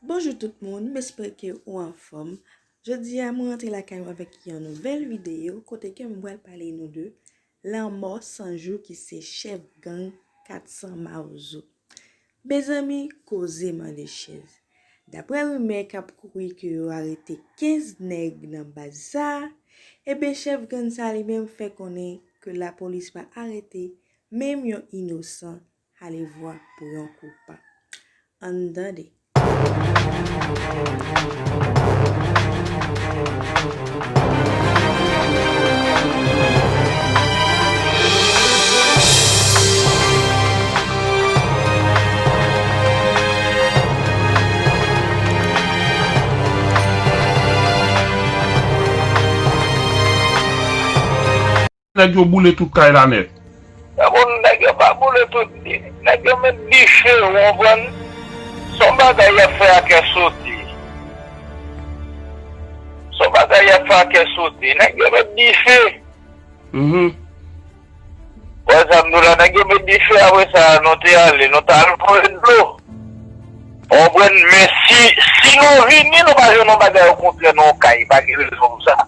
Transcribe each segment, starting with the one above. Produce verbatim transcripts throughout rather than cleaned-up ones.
Bonjou tout moun, m espere ke ou anfòm. Jodi a, mwen rantre lakay mwen avèk yon nouvèl videyo kote ke m pral pale nou de lanmò san jou ki se chèf gang kat san Mawozo. Mezanmi, koze mande chèz. Daprè rimè k ap kouri ke yo arete kenz nèg nan baz sa a, ebyen chèf gang sa a li menm fè konnen ke lapolis pa arete menm yon inosan, alevwa pou yon koupab. Ann tande. Nèg yo boule tout kay la nèt. Sa bon, nèg yo pa boule tout. Nèg yo met dife, ou konprann? Se yon bagay y ap fè a kè sote. Se yon bagay y ap fè a kè sote. Nèg yo met dife. Mhm. Wè sa m di w la, nèg yo met dife, apre sa, nou te ale, nou t al voye dlo. Ou konprann? Men si, si nou vini, nou pa jwenn yon bagay, okontrè, nan yon kay, pa gen rezon pou sa.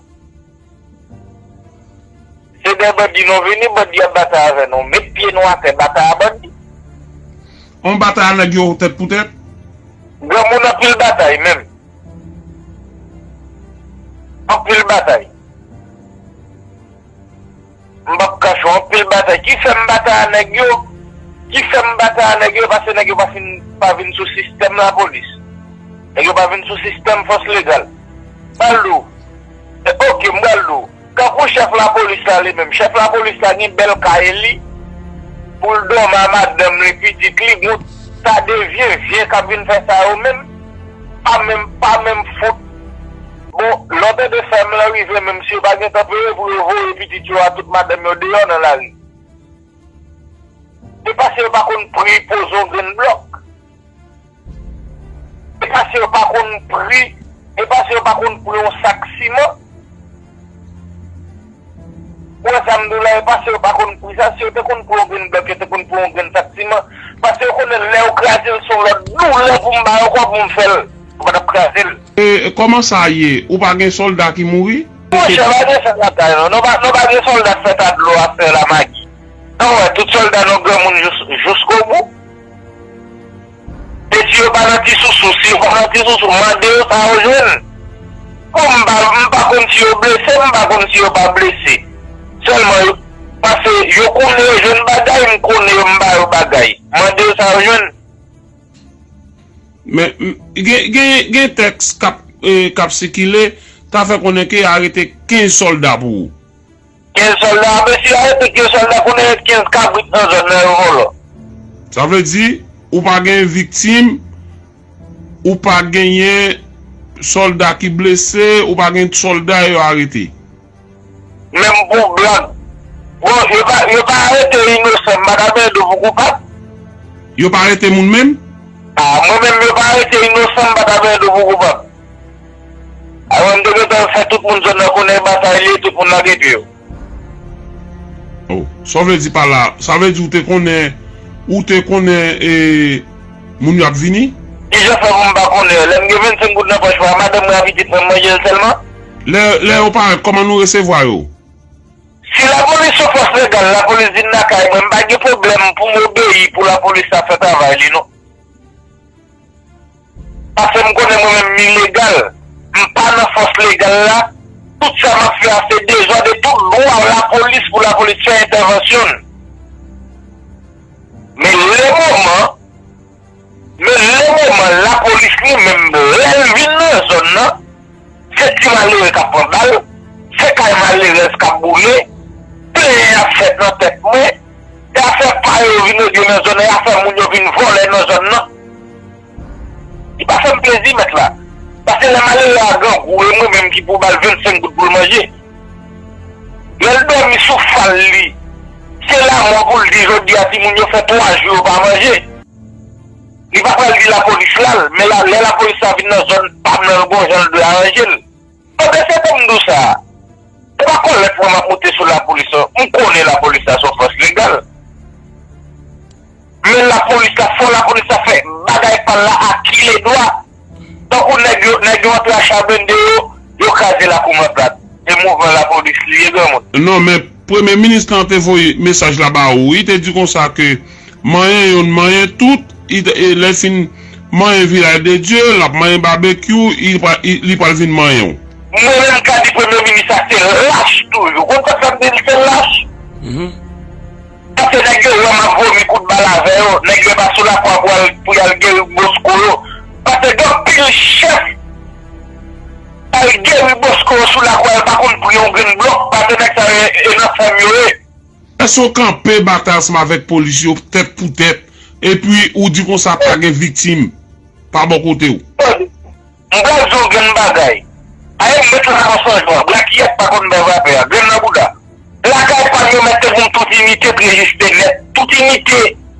Se de bandi nou vini, bandi ap batay avè nou. Met pye nou atè, batay a bandi. On batay a nèg yo tèt pou tèt? Granmoun anpil batay menm. Anpil batay. M p ap kache w, anpil batay. Ki fè m batay a nèg yo? Ki fè m batay a nèg yo? Paske nèg yo pa fin, pa vin sou sistèm lapolis. Nèg yo pa vin sou sistèm fòs legal. Pral di w. Oke, m pral di w. Kankou chèf lapolis la li menm. Chèf lapolis la gen bèl kay li pou l dòmi a madanm li, pitit li, bon, sa de vye vye k ap vin fè sa yo menm. Pa menm, pa menm fout. Bon, lè w tande fèm lan rive, menm si yo pa gentan peye pou yo voye pitit yo a tout madanm yo deyò nan lari. Se paske yo pa konn pri poze yon grenn blòk. E pa si yo pa konn pri, e pa si yo pa konn pri yon sak siman. Ou wè sa m di w la, e pa si yo pa konn pri sa, si yo te konn pri yon grenn blòk, yo te konn pri yon grenn sak siman. Paske yo konnen lè yo kraze l se yon lòt doulè pou m ba yo kò pou m fè l. Yo pa t ap kraze l. E kòman sa ye? Ou pa gen sòlda ki mouri? Monchè, pa gen sa lakay nou. Nou pa, nou pa gen sòlda k fè ta dlo a fè la magi. Anwè, tout sòlda nou granmoun jous, jouskobou. E si yo pa nan ti sousou, si yo pa nan ti sousou, mande yo sa yo jwenn. Bon, m pa, m pa konn si yo blese, m pa konn si yo pa blese. Sèlman, yo, paske yo konnen yo jwenn bagay, m konnen yo, m ba yo bagay. Mande yo sa yo jwenn. Men, m, gen, gen, gen tèks k ap, e, k ap sikile, ta fè konnen ke arete kenz sòlda pou ou. Kenz sòlda, mesye arete kenz sòlda, konnen ret kenz kabrit nan zòn nan yo vòlò. Sa vle di, ou pa gen viktim, ou pa genyen sòlda ki blese, ou pa gen sòlda yo arete. Menm pou blag. Bon, yo pa, yo pa arete inosan, m pa ka benyen dlo pou koupab. Yo pa arete moun menm? A, mwen menm yo pa arete inosan, m pa ka benyen dlo pou koupab. Alò m te gentan fè tout moun zòn nan konnen e batay li ye, tout moun lage pye yo. Oh, sa w vle di pa la, sa vle di ou te konnen, ou te konnen e moun yo ap vini? Kijan fè pou m pa konnen? Lè m gen vennsenk goud nan pòch mwen, madanm mwen ak pitit mwen, m manje l sèlman? Lè, lè yo parèt, kòman nou resevwa yo? Si lapolis se fòs legal, lapolis vin lakay mwen, m pa gen pwoblèm pou m obeyi pou lapolis la fè travay li non. Paske m konnen mwen menm m ilegal, m pa nan fòs legal la, tout sa m ap fè a se dezòd e tout dwa lapolis pou lapolis fè entèvansyon l. Men le moman, men le moman lapolis li menm lè l vin nan zòn nan, se ti malere k ap pran bal, se kay malerèz k ap boule, plenyen ap fèt nan tèt mwen, e afè pa yo vin regle nan zòn nan, e afè moun yo vin vòlè nan zòn nan. Li pa fè m plezi mèt la. Paske lè malere a grangou, e mwen menm ki pou ba l vennsenk goud pou l manje. Lè l dòmi sou fal li, se lamò pou l di jodi a timoun yo fè twa jou yo pa manje. Li pa pral di lapolis la l, men la, lè lapolis la vin nan zòn pa m nan, l gon jan l dwe aranje l. Pandan se tan m di w sa, se pa kòlèt mwen m ap moute sou lapolis non, m konnen lapolis la se yon fòs legal. Men lapolis la, fò lapolis la fè bagay pa l la akiledwa. Nèg yo antre a cha blende yo, yo kraze lakou Mòn Plat. E mouvman lapolis li ye, granmoun. Non, men Premye Minis lan te voye mesaj la ba ou, wi, te di konsa ke manyen youn, manyen tout, i te- e lè l fin manyen Vilaj de Dye, l ap manyen Babekyou, i pra- i- li pral vin manyen w. Mwen menm ka di Premye Minis la se lach toujou. Konn sa k fè m di l se lach? Paske nèg yo wè m ap vomi kout bal avè yo, nèg yo pa sou lakwa pou al, pou y al geri Bosco yo. Paske gen anpil chèf al geri Bosco yo sou lakwa yo, pa konn pri yon grenn blòk, paske nèg sa yo e nan fèm yo ye. Èske w kanpe batay ansanm avèk polis yo tèt pou tèt, epi ou di konsa pa gen viktim pa bò kote w? M pral di w grenn bagay. Aye m met la nan San Jwan, Black Yèt pa konn bay vapè a, grenn nan bouda. Lakay pa m yo mèt te pou m tout inite t rejiste nèt, tout inite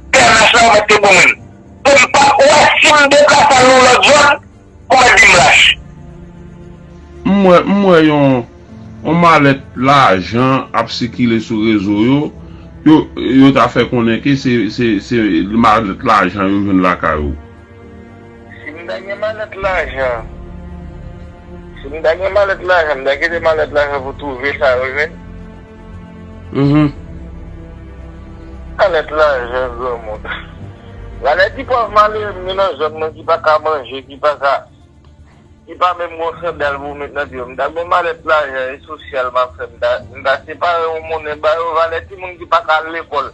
P N H la yo mèt te pou mwen. Pou m pa, ou wè si m deplase al nan yon lòt zòn, ou mèt di m lach. M wè, m wè yon, yon malèt lajan ap sikile sou rezo yo. Yo, yo ta fè konnen ke se, se, se malèt lajan yo jwenn lakay ou. Si m ta gen malèt lajan, si m ta gen malèt lajan, m ta kite malèt lajan pou twouve sa yo jwenn. Mhm. Malèt lajan, granmoun. Valè ti pòv malere m gen nan zòn mwen ki pa ka manje, ki pa ka, ki pa menm gon sandal pou met nan pye yo. M ta gen malèt lajan e sosyal m ap fè. M ta, m ta separe yon monnen ba yo, valè timoun ki pa ka al lekòl.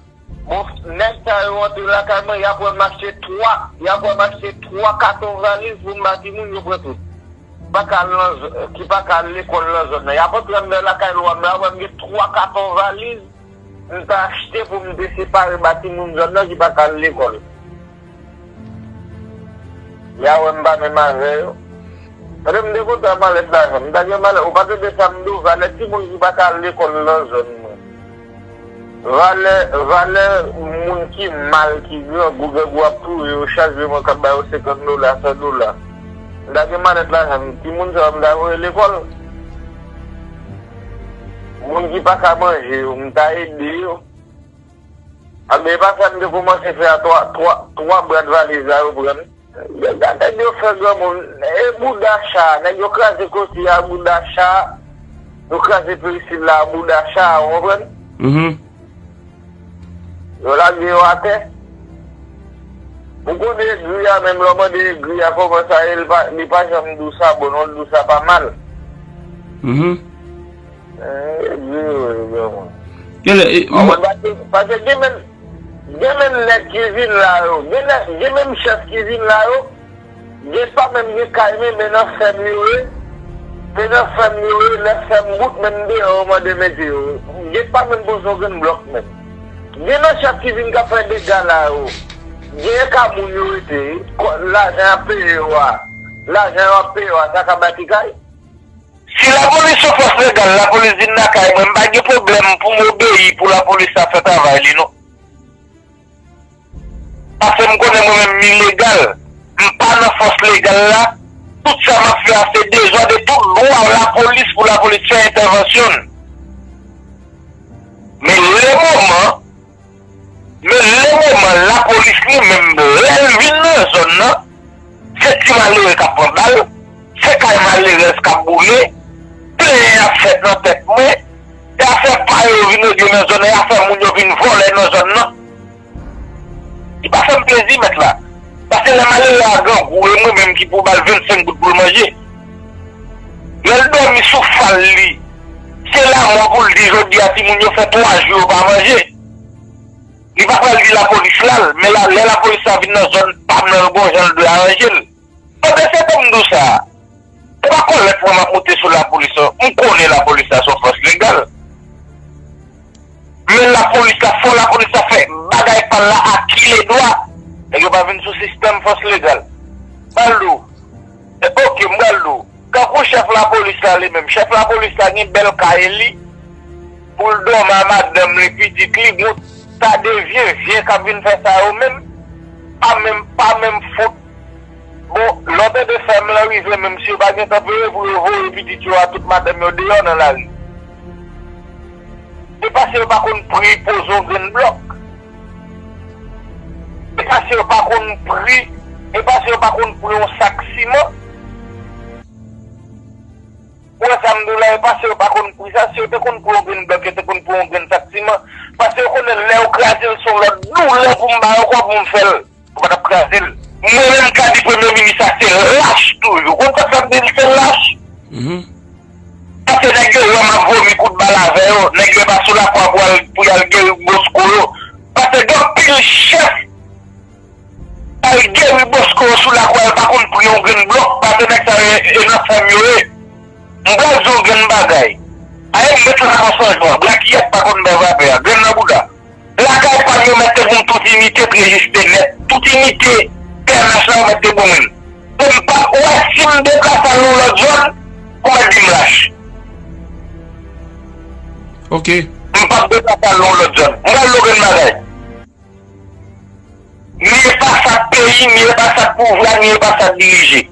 Bon, nèg sa yo antre lakay mwen, y ap wè m achte twa, y ap wè m achte twa katon valiz pou m ba timoun yo pran tout. Pa ka al nan z-, ki pa ka al lekòl nan zòn nan. Y ap antre anndan lakay lwa m la, wè m gen twa katon valiz m ta achte pou m te separe ba timoun zòn nan ki pa ka al lekòl. Y a wè m pa menm avè yo. Tande m te kontan malèt lajan. M ta gen malèt, ou pa tande sa m di w, valè timoun ki pa ka al lekòl nan zòn mwen. Valè, valè moun ki mal, ki grangou, grangou ap touye yo chak jou, mwen k ap ba yo senkant dola, san dola. M ta gen malèt lajan, timoun sa yo m ta voye lekòl. Moun ki pa ka manje yo, m ta ede yo. Anben, e pa sa m te kòmanse fè a, twa, twa, twa brad valiz la yo pran. Gade nèg yo fè granmoun. E bouda cha, nèg yo kraze koti a bouda cha, yo kraze perisil la bouda cha, ou konprann? Mhm. Yo lage yo atè. Ou konnen egri a, menm lè w mande egri a kòman sa ye, li pa, li pa janm di w sa bon non, li di w sa pa mal. Mhm. Eh, egri yo ye, granmoun. Genlè, e, Ou mwen konprann? Paske, paske gen menm, gen menm nèg ki vin la yo, gen nèg, gen menm chèf ki vin la yo, gen pa menm gen kay men, men nan fèm yo ye, men nan fèm yo ye, lè fèm bout menm deyò yo mande mete yo. Gen pa menm poze yon grenn blòk menm. Gen nan chèf ki vin k ap fè dega la yo. Gen ka moun yo rete, kò- lajan y ap peye yo a, lajan yo ap peye yo a, sa ka bati kay? Si lapolis se fòs legal, lapolis vin lakay mwen, m pa gen pwoblèm pou m obeyi pou lapolis la fè travay li non. Paske m konnen mwen menm m ilegal, m pa nan fòs legal la, tout sa m ap fè a se dezòd e tout dwa lapolis pou lapolis fè entèvansyon l. Men le moman, men le moman lapolis li menm lè l vin nan zòn nan, se ti malere k ap pran bal, se kay malerèz k ap boule, plenyen ap fèt nan tèt mwen, e afè pa yo vin regle nan zòn nan, e afè moun yo vin vòlè nan zòn nan. Li pa fè m plezi, mèt la. Paske lè malere a grangou, e mwen menm ki pou ba l vennsenk goud pou l manje. Lè l dòmi sou fal li, se lamò pou l di jodi a timoun yo fè twa jou yo pa manje. Li pa pral di lapolis la l, men la, lè lapolis la vin nan zòn pa m nan, l gon jan l dwe aranje l. Pandan se tan m di w sa, se pa kòlèt mwen m ap moute sou lapolis non. M konnen lapolis la se yon fòs legal. Men lapolis la, fò lapolis la fè bagay pa l la a ki ledwa. Nèg yo pa vin sou sistèm fòs legal. Ba l di w, e, oke, m pral di w. Kankou chèf lapolis la li menm. Chèf lapolis la gen bèl kay li pou l dòmi a madanm li, pitit li, gon ta de vye, vye k ap vin fè sa yo menm. Pa menm, pa menm fout. Bon, lè w tande fèm lan rive, menm si yo pa gen tan peye pou yo voye pitit yo a tout madanm yo deyò nan lari. Se paske yo pa konn pri poze yon grenn blòk. Se paske yo pa konn pri, se paske yo pa konn pri yon sak siman. Sa m di w la, e pase yo pa konn pri sa. Si yo te konn pran yon grenn blòk, yo te konn pran yon grenn sak siman. Pase yo konnen lè yo kraze l, se yon lòt doulè pou m ba yo kòb pou m fè l. Ou pa t ap kraze l. Mwen menm ka di premye minis la se lach toujou. Konn sa k ap di l se lach? Paske nèg yo wè m ap vomi kout bal avè yo, nèg yo pa sou lakwa pou al, pou y al geri bosko yo. Paske gen anpil chèf al geri bosko yo sou lakwa yo pa konn pri yon grenn blòk, paske nèg sa yo e nan fèm yo ye. M pral di w grenn bagay. Aye m met la nan sanjwa. Blakiyèt pa konn bay vapè a. Grenn nan bouda. Lakay pa m yo mèt te pou m tout inite t rejiste nèt. Tout inite P N H la yo mèt te pou mwen. E m p ap wè si m deplase al nan yon lòt zòn pou mèt di m lach. Ok. M p ap deplase al nan yon lòt zòn. M pral di w grenn bagay. M ye pa sa k peyi, m ye pa sa k pouvwa, m ye pa sa k dirije.